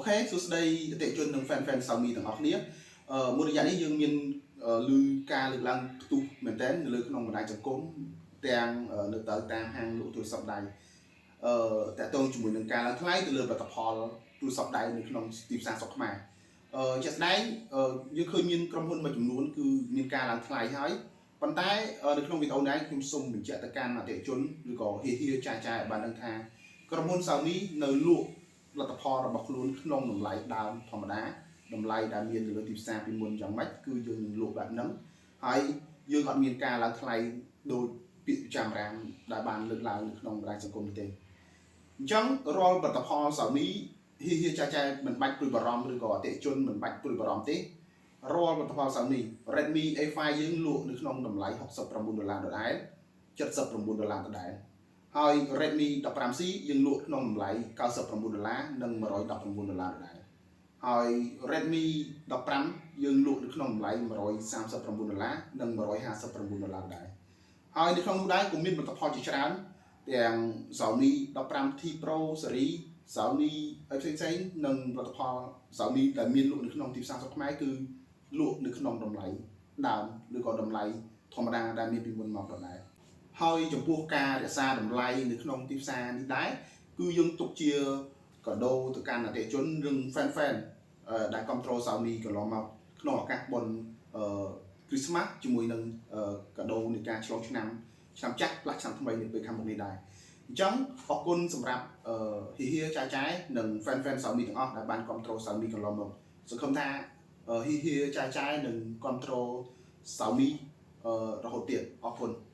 OK សួស្តីអតិថិជននិង fan fan Xiaomi ទាំងអស់គ្នាមួយរយៈនេះយើងមានឮការលើកឡើងផ្ទុះមែនទែននៅលើក្នុងបណ្ដាញសង្គមទាំងនៅទៅតាមហាងលក់ទូរស័ព្ទដៃតាក់ទងជាមួយនឹងការឡើងថ្លៃទៅលើផលិតផលទូរស័ព្ទដៃនៅក្នុងទីផ្សារស្រុកខ្មែរជាក់ស្ដែងយើងឃើញមានក្រុមហ៊ុនមួយចំនួនគឺមានការឡើងថ្លៃហើយប៉ុន្តែនៅក្នុងវីដេអូនេះខ្ញុំសូមបញ្ជាក់ទៅកាន់អតិថិជនឬក៏ហៀហៀចាចាឲ្យបានដឹងថាក្រុមហ៊ុន Xiaomi នៅលក់ លទ្ធផលរបស់ខ្លួនក្នុងតម្លៃដើមធម្មតាតម្លៃដែលមាននៅលើទីផ្សារពីមុនយ៉ាងម៉េចគឺយើងនឹងលក់បែបហ្នឹងហើយយើងអត់មានការឡើងថ្លៃដោយពាក្យចាំរាមដែលបានលើកឡើងនៅក្នុងបណ្ដាញសង្គមនេះទេអញ្ចឹងរាល់ផលិតផល Xiaomi ហៀហៀចាចែមិនបាច់ព្រួយបារម្ភឬក៏អតិថិជនមិនបាច់ព្រួយបារម្ភទេរាល់ផលិតផល Xiaomi Redmi A5 យើងលក់នៅក្នុងតម្លៃ69ដុល្លារដដែល79ដុល្លារដដែល ហើយ Redmi 15C យើងលក់ក្នុងតម្លៃ99ដុល្លារនិង119ដុល្លារដដែលហើយ Redmi 15យើងលក់នៅក្នុងតម្លៃ139ដុល្លារនិង159ដុល្លារដែរហើយនៅក្នុងនោះដែរក៏មានផលិតផលជាច្រើនទាំង Xiaomi 15T Pro series Xiaomi អីផ្សេងៗនិងផលិតផល Xiaomi ដែលមានលក់នៅក្នុងទីផ្សារស្រុកខ្មែរគឺលក់នៅក្នុងតម្លៃដើមឬក៏តម្លៃធម្មតាដែលមានពីមុនមកដដែល ហើយចំពោះការរក្សាតម្លៃនៅក្នុងទីផ្សារនេះដែរគឺយើងទុកជាកាដូទៅកាន់អតិថិជនឬ fan fan ដែលគ្រប់គ្រង Xiaomi កន្លងមកក្នុងឱកាសបុណ្យអឺ Christmas ជាមួយនឹងកាដូនៃការឆ្លងឆ្នាំឆ្នាំចាស់ផ្លាស់ឆ្នាំថ្មីនៅពេលខាងមុខនេះដែរអញ្ចឹងអរគុណសម្រាប់ហ៊ីហៀចាចែនិង fan fan Xiaomi ទាំងអស់ដែលបានគ្រប់គ្រង Xiaomi កន្លងមកសង្ឃឹមថាហ៊ីហៀចាចែនឹងគ្រប់គ្រង Xiaomi រហូតទៀតអរគុណ។